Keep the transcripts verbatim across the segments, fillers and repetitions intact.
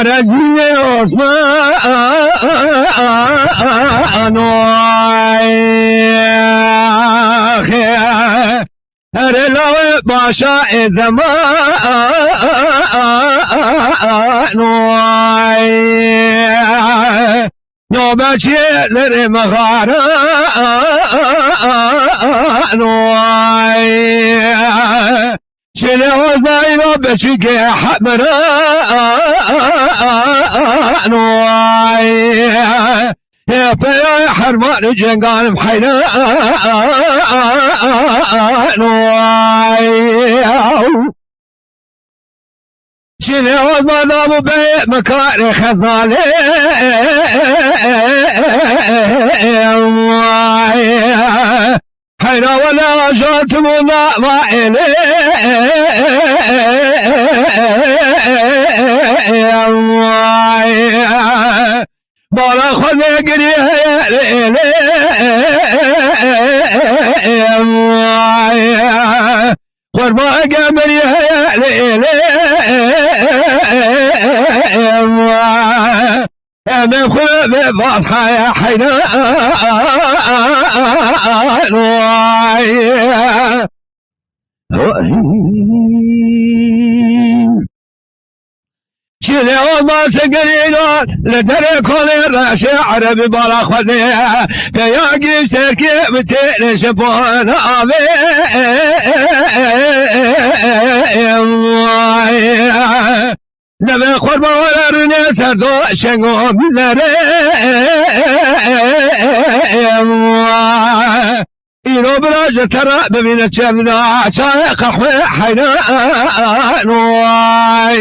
Rejînê Osman oy. Erê lawê başa ê zeman oy. Nobeçiyê lerê mexaran oy. Çêlê Ozmayî ve beçûkê Hemran oy. Ê peyayê hermanê cenganim heyran oy. Çêlê Ozmayî ve bê mikarê xezalê oy. Heyra wele ajan tu bûna va êlê. Bala xwe vê girî heye êlê. Xurba gemirî heye êlê. Em ê xwe vê vataya heyran oy. Çêlê Ozmayî girîna li derê kolê reşê erebî bala xwedê. Peya gî serkê bi têrê ji bona avê. Demê xurma were rûnê ser do şengo mînerê. Îro bira ji te re bibîne çemna çayê qehwê heyran oy.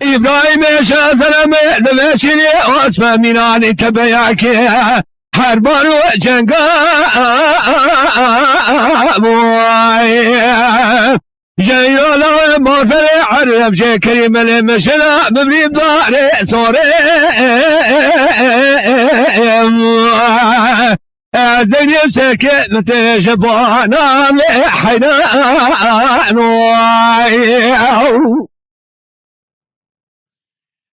Îbrahîmê Şazelemê diveşînî Osman Mîranî tebeyakê herbar û cenga bûy. Jeyro lawê marferê Ereb jê kerî melê mijina bibrî darê sorê. Ez degrim serkê min tê ji bona lê heyran oy.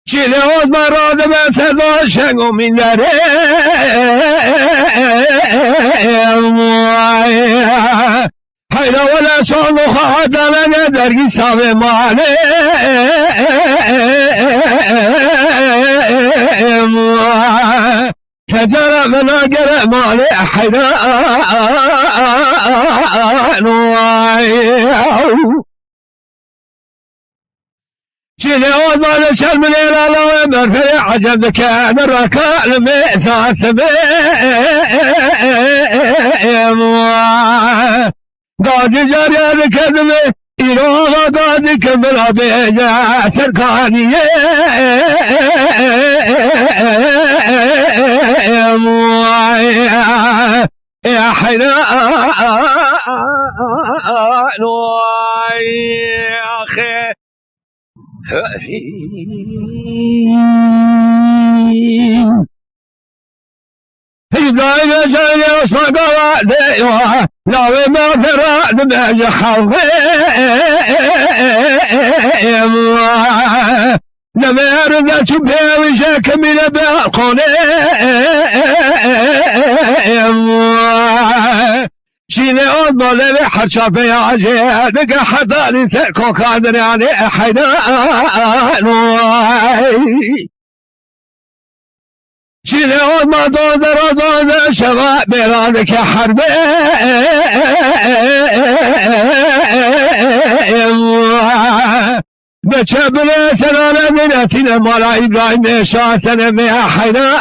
Çêlê Ozmayî radime ser do şengo mînerê. Heyra wele sonu xadalene dergî savê malê. Tecara vena gere malê heyran oy. Çêlê Ozmayî şerminê lala we merferê ecem dike, ne raka li mêza sibê. Gazî cariya dike dibê, îro ava gazî ke min a bêje serkaniyê. Ê heyran oy axê. Îbrahîm Ecelî Osman Gava de yo, lawê me fera dibe ji hewê. Demê her de çû pêwîje kemîne be qonê. Şînê ol malê wê her çapê ya jê dike hetanî ser koka diranê heyran oy. Şînê ol ma dozera doze şeva bêra dike herbê. Bi çe bilê serane diretîne mala Îbrahîmê Şaselemê heyran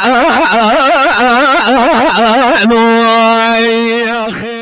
oy.